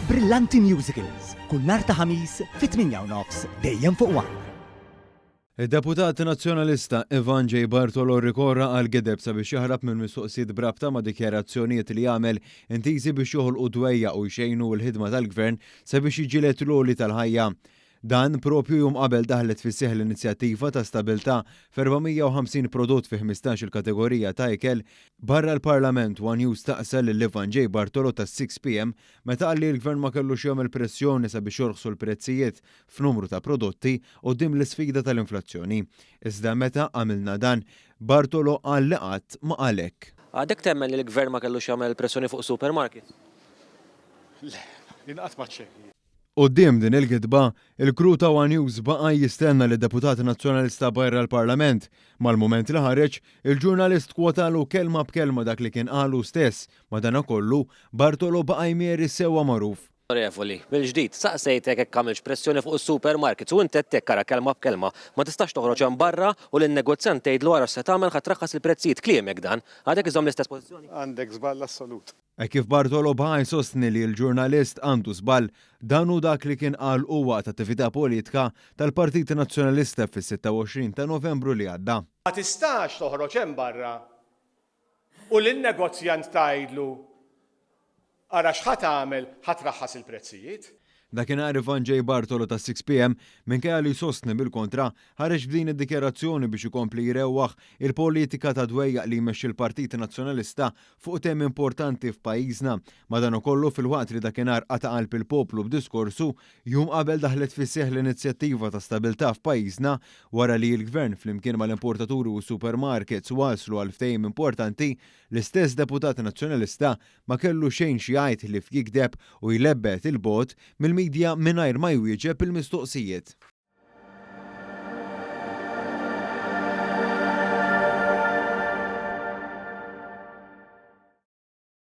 Brillanti Musicals, kull nhar ta' Ħamis fit-8:30 dejjem fuq One. Id-deputat Nazzjonalista Ivan J. Bartolo rrikorra għal gideb sabiex jaħrab minn mistoqsijiet b'rabta ma' dikjarazzjonijiet li għamel intiżi biex joħolqu dwejjaq u jxejnu l-ħidma tal-Gvern sabiex jiġġieled l-għoli tal-ħajja. Dan propju jum qabel daħlet fis-seħħ l-inizjattiva ta' stabilità f'450 prodott fi 15-il kategorija ta' ikel. Barra l-Parlament, One News staqsa lil Ivan J. Bartolo tas-6 PM meta qal li l-Gvern ma kellux jagħmel pressjoni sabiex jorħsu l-prezzijiet f'numru ta' prodotti quddiem l-isfida tal-inflazzjoni. Iżda meta għamilna dan, Bartolo qal li qatt ma qal hekk. Għadek temmen li l-Gvern ma kellux jagħmel pressjoni fuq supermarkets? Le, jien qatt ma ċejn. Quddiem din il-gidba, il-crew ta' One News baqa' jistenna lid-deputat Nazzjonalista barra l-Parlament. Mal-mument li ħareġ, il-ġurnalist kwotalu kelma b'kelma dak li kien qal hu stess. Madanakollu, Bartolo baqa' jmieri sewwa magħruf. Onorevoli, mill-ġdid, saqsejtek jekk għamiltx pressjoni fuq is-supermarkets u int għedt hekk, ara kelma b'kelma, ma tistax toħroġ hemm barra u lin-negozjant tgħidlu ara x'se tagħmel ħa traħħas il-prezzijiet. Kliemek dan. Għadek iżżomm l-istess pożizzjoni? Għandek żball assolut. Hekk kif Bartolo baqa' jsostni li l-ġurnalist għandu żball, dan hu dak li kien qal hu waqt attività politka tal-Partit Nazzjonalista fis-26 ta' Novembru li għadda. Ma tistax toħroġ hemm barra u lin-negozjant tgħidlu ara x'ħa tagħmel ħa traħħas il-prezzijiet. Dakinhar Ivan J. Bartolo tas-6 PM, minkejja li jsostni bil-kontra, ħareġ b'din id-dikjarazzjoni biex ikompli jrewwaħ il-politika ta' dwejjaq li jmexxi l-Partit Nazzjonalista fuq temi importanti f'pajjiżna. Madankollu, filwaqt li dakinhar qata' qalb il-poplu b'diskorsu, jum qabel daħlet fis-seħħ l-inizjattiva ta' stabilità f'pajjiżna wara li l-Gvern flimkien mal-importaturi u s-supermarkets waslu għal ftehim importanti, l-istess deputat Nazzjonalista ma kellu xejn xi jgħid ħlief jigdeb u jlebbet 'il bogħod mill-media mingħajr ma jwieġeb il-mistoqsijiet.